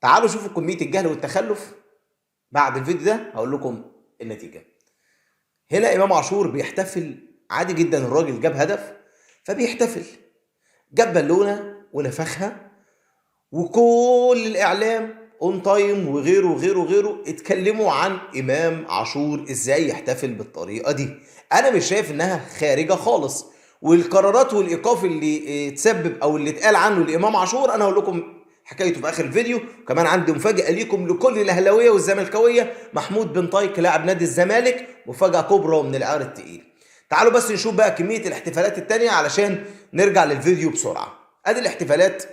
تعالوا شوفوا كمية الجهل والتخلف. بعد الفيديو ده هقول لكم النتيجة. هنا امام عاشور بيحتفل عادي جدا، الراجل جاب هدف فبيحتفل، جاب بالونه ونفخها، وكل الاعلام اون تايم وغيره وغيره وغيره اتكلموا عن امام عاشور ازاي يحتفل بالطريقة دي. انا مش شايف انها خارجه خالص، والقرارات والايقاف اللي اتسبب او اللي اتقال عنه لامام عاشور انا هقول لكم حكايته في اخر الفيديو. كمان عندي مفاجاة ليكم لكل الاهلاوية والزملكاويه، محمود بن طايك لاعب نادي الزمالك مفاجاة كبرى من العيار التقيل. تعالوا بس نشوف بقى كمية الاحتفالات التانية علشان نرجع للفيديو بسرعة. ادي الاحتفالات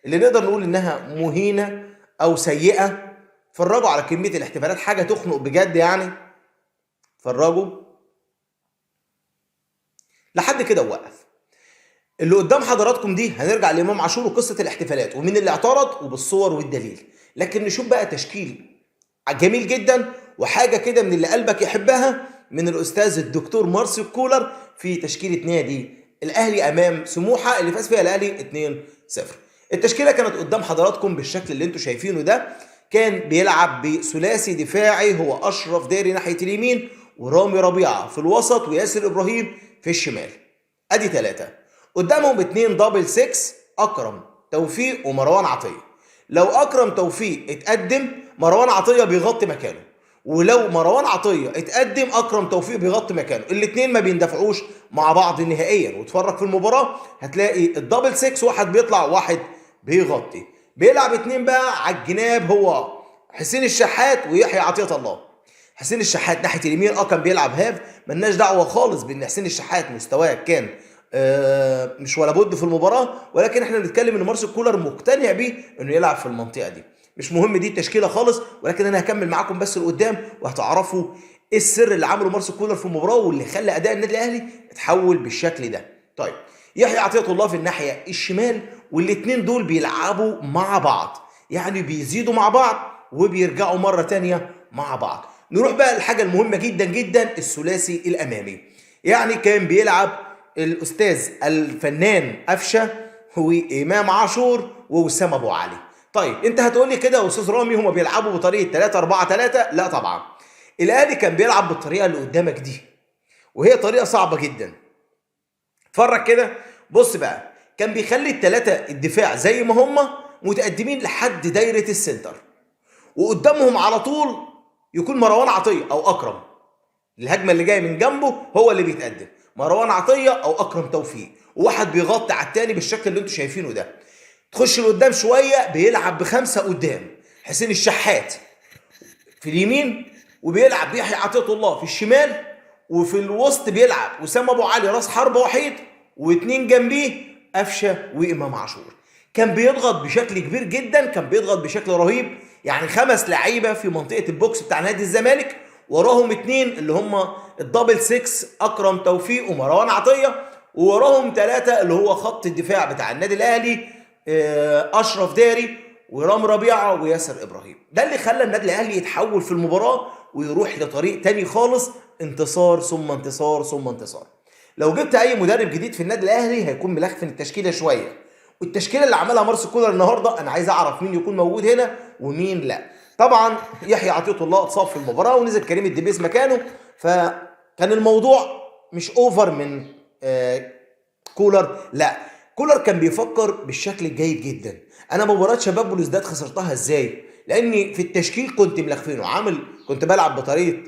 اللي نقدر نقول انها مهينة او سيئه. اتفرجوا على كمية الاحتفالات، حاجة تخنق بجد يعني. اتفرجوا لحد كده ووقف. اللي قدام حضراتكم دي هنرجع لامام عاشور وقصة الاحتفالات ومين اللي اعترض وبالصور والدليل. لكن نشوف بقى تشكيل جميل جدا وحاجه كده من اللي قلبك يحبها من الاستاذ الدكتور مارسيل كولر في تشكيله نادي الاهلي امام سموحه اللي فاز فيها الاهلي 2-0. التشكيلة كانت قدام حضراتكم بالشكل اللي انتم شايفينه ده. كان بيلعب بثلاثي دفاعي، هو اشرف داري ناحية اليمين ورامي ربيعة في الوسط وياسر ابراهيم في الشمال. ادي ثلاثة قدامهم 2 double 6، اكرم توفيق ومروان عطية. لو اكرم توفيق اتقدم مروان عطية بيغطي مكانه، ولو مروان عطية اتقدم اكرم توفيق بيغطي مكانه. الاثنين ما بيندفعوش مع بعض نهائيا. واتفرج في المباراة هتلاقي ال double 6 واحد بيطلع واحد بيغطي. بيلعب اتنين بقى على الجناب، هو حسين الشحات ويحيى عطية الله. حسين الشحات ناحية اليمين كان بيلعب half، ملناش دعوه خالص بان حسين الشحات مستواه كان مش ولا بد في المباراة، ولكن احنا بنتكلم ان مارسيل كولر مقتنع بيه انه يلعب في المنطقة دي. مش مهم دي التشكيلة خالص، ولكن انا هكمل معاكم بس لقدام وهتعرفوا ايه السر اللي عمله مارسيل كولر في المباراة واللي خلى اداء النادي الاهلي اتحول بالشكل ده. طيب يحيى عطية الله في الناحية الشمال، والاثنين دول بيلعبوا مع بعض، يعني بيزيدوا مع بعض وبيرجعوا مرة تانية مع بعض. نروح بقى الحاجة المهمة جدا جدا، الثلاثي الامامي. يعني كان بيلعب الاستاذ الفنان قفشه وامام عاشور ووسام ابو علي. طيب انت هتقول لي كده يا استاذ رامي هما بيلعبوا بطريقة 3-4-3؟ لا طبعا، الاهلي كان بيلعب بالطريقة اللي قدامك دي، وهي طريقه صعبة جدا. اتفرج كده، بص بقى، كان بيخلي الثلاثة الدفاع زي ما هما متقدمين لحد دايرة ال center، وقدامهم على طول يكون مروان عطية او اكرم. الهجمة اللي جاية من جنبه هو اللي بيتقدم، مروان عطية او اكرم توفيق، وواحد بيغطي على الثاني بالشكل اللي انتم شايفينه ده. تخش لقدام شوية بيلعب بخمسة قدام، حسين الشحات في اليمين وبيلعب بيحيى عطية الله في الشمال، وفي الوسط بيلعب وسام ابو علي راس حربه وحيد، واثنين جنبيه قفشه وامام عاشور. كان بيضغط بشكل كبير جدا، كان بيضغط بشكل رهيب. يعني 5 لعيبة في منطقة ال box بتاع نادي الزمالك، وراهم 2 اللي هم ال double 6 اكرم توفيق ومروان عطية، ووراهم 3 اللي هو خط الدفاع بتاع النادي الاهلي، اشرف داري ورام ربيعة وياسر ابراهيم. ده اللي خلى النادي الاهلي يتحول في المباراة ويروح لطريق تاني خالص، انتصار ثم انتصار ثم انتصار. لو جبت اي مدرب جديد في النادي الاهلي هيكون ملخفن التشكيلة شوية، والتشكيله اللي عملها مارسيل كولر النهارده انا عايز اعرف مين يكون موجود هنا ومين لا. طبعا يحيى عطية الله اتصاب في المباراة ونزل كريم الدبيس مكانه، فكان الموضوع مش over من كولر. لا، كولر كان بيفكر بالشكل الجيد جدا. انا مباراة شباب بلوزداد خسرتها ازاي؟ لاني في التشكيل كنت ملخفينه، عامل كنت بلعب بطريقة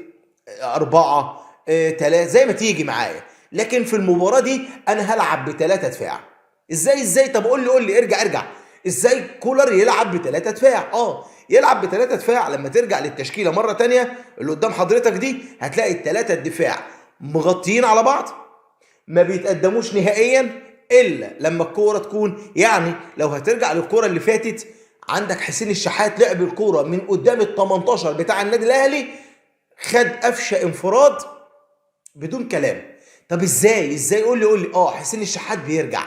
4-3 زي ما تيجي معايا، لكن في المباراة دي انا هلعب ب3 دفاع. ازاي؟ طب قول لي ارجع. ازاي كولر يلعب ب3 دفاع؟ يلعب ب3 دفاع. لما ترجع للتشكيله مرة تانية اللي قدام حضرتك دي هتلاقي ال3 الدفاع مغطيين على بعض، ما بيتقدموش نهائيا الا لما الكورة تكون، يعني لو هترجع للكورة اللي فاتت عندك حسين الشحات لعب الكورة من قدام ال 18 بتاع النادي الاهلي، خد قفشه انفراد بدون كلام. طب ازاي؟ قول لي. حسين الشحات بيرجع.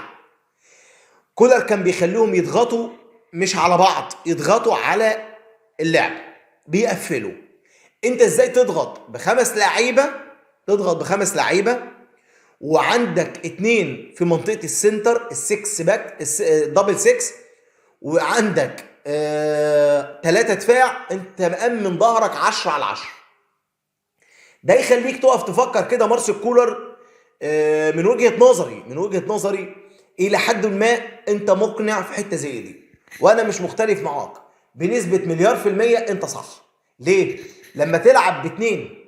كولر كان بيخليهم يضغطوا مش على بعض، يضغطوا على اللعب، بيقفلوا. انت ازاي تضغط ب5 لعيبة؟ تضغط ب5 لعيبة وعندك 2 في منطقة ال center، ال six back، ال double 6، وعندك 3 3 دفاع، انت مأمن ظهرك 10 على 10. ده يخليك تقف تفكر كده مارسيل كولر. من وجهة نظري، من وجهة نظري الى حد ما انت مقنع في حتة زي دي، وانا مش مختلف معاك بنسبة 1,000,000,000%. انت صح. ليه؟ لما تلعب باتنين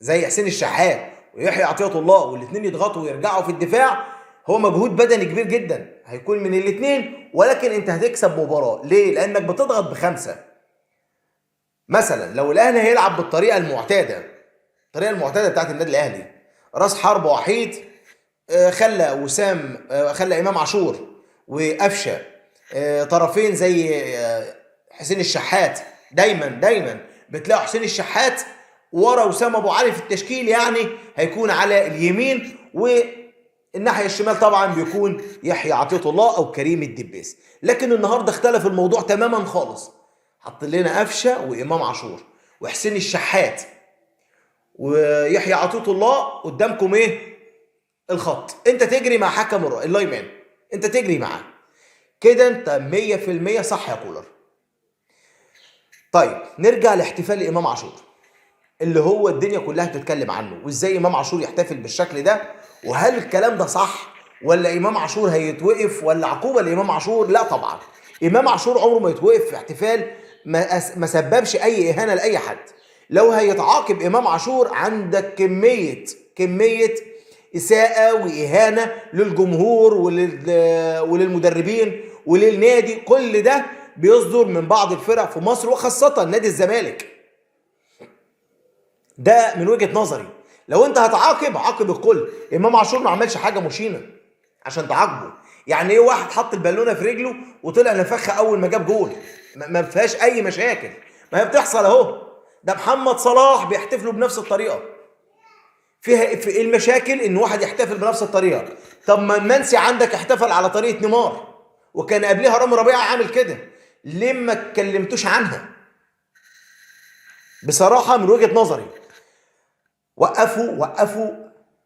زي حسين الشحات ويحيى عطية الله والاثنين يضغطوا ويرجعوا في الدفاع، هو مجهود بدني كبير جدا هيكون من الاثنين، ولكن انت هتكسب مباراة. ليه؟ لانك بتضغط ب5. مثلا لو الاهلي هيلعب بالطريقة المعتادة، الطريقة المعتادة بتاعت النادي الاهلي، راس حرب وحيد، خلى وسام، خلى امام عاشور وقفشه، طرفين زي حسين الشحات. دايما دايما بتلاقي حسين الشحات ورا وسام ابو علي في التشكيل، يعني هيكون على اليمين، والناحية الشمال طبعا بيكون يحيى عطية الله او كريم الدبيس. لكن النهارده اختلف الموضوع تماما خالص، حط لنا قفشه وامام عاشور وحسين الشحات ويحيى عطية الله قدامكم ايه الخط، انت تجري مع حكم ال linesman، انت تجري معاه كده، انت 100% صح يا كولر. طيب نرجع لاحتفال امام عاشور اللي هو الدنيا كلها بتتكلم عنه، وازاي امام عاشور يحتفل بالشكل ده، وهل الكلام ده صح ولا امام عاشور هيتوقف ولا عقوبه لامام عاشور؟ لا طبعا، امام عاشور عمره ما يتوقف في احتفال ما سببش اي اهانه لاي حد. لو هيتعاقب امام عاشور عندك كمية اساءه واهانه للجمهور وللمدربين وللنادي، كل ده بيصدر من بعض الفرق في مصر وخاصة نادي الزمالك. ده من وجهه نظري. لو انت هتعاقب عاقب الكل. امام عاشور ما عملش حاجة مشينة عشان تعاقبه. يعني ايه واحد حط البالونة في رجله وطلع نفخها اول ما جاب جول؟ ما فيهاش اي مشاكل، ما هي بتحصل اهو. ده محمد صلاح بيحتفلوا بنفس الطريقة. فيها في ايه المشاكل ان واحد يحتفل بنفس الطريقة؟ طب ما المنسي عندك احتفل على طريقه نيمار، وكان قبلها رامي ربيعة عامل كده، ليه ما اتكلمتوش عنها؟ بصراحة من وجهه نظري وقفوا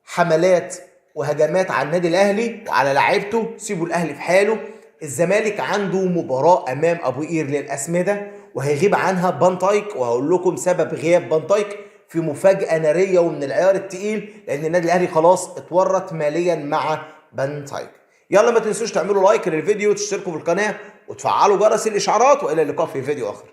حملات وهجمات على النادي الاهلي وعلى لعيبته، سيبوا الاهلي في حاله. الزمالك عنده مباراة امام ابو قير للاسمده وهيغيب عنها بانتايك، وهقول لكم سبب غياب بانتايك في مفاجاة نارية ومن العيار الثقيل، لان النادي الاهلي خلاص اتورط ماليا مع بانتايك. يلا ما تنسوش تعملوا like للفيديو وتشتركوا في القناة وتفعلوا جرس الاشعارات، والى اللقاء في فيديو اخر.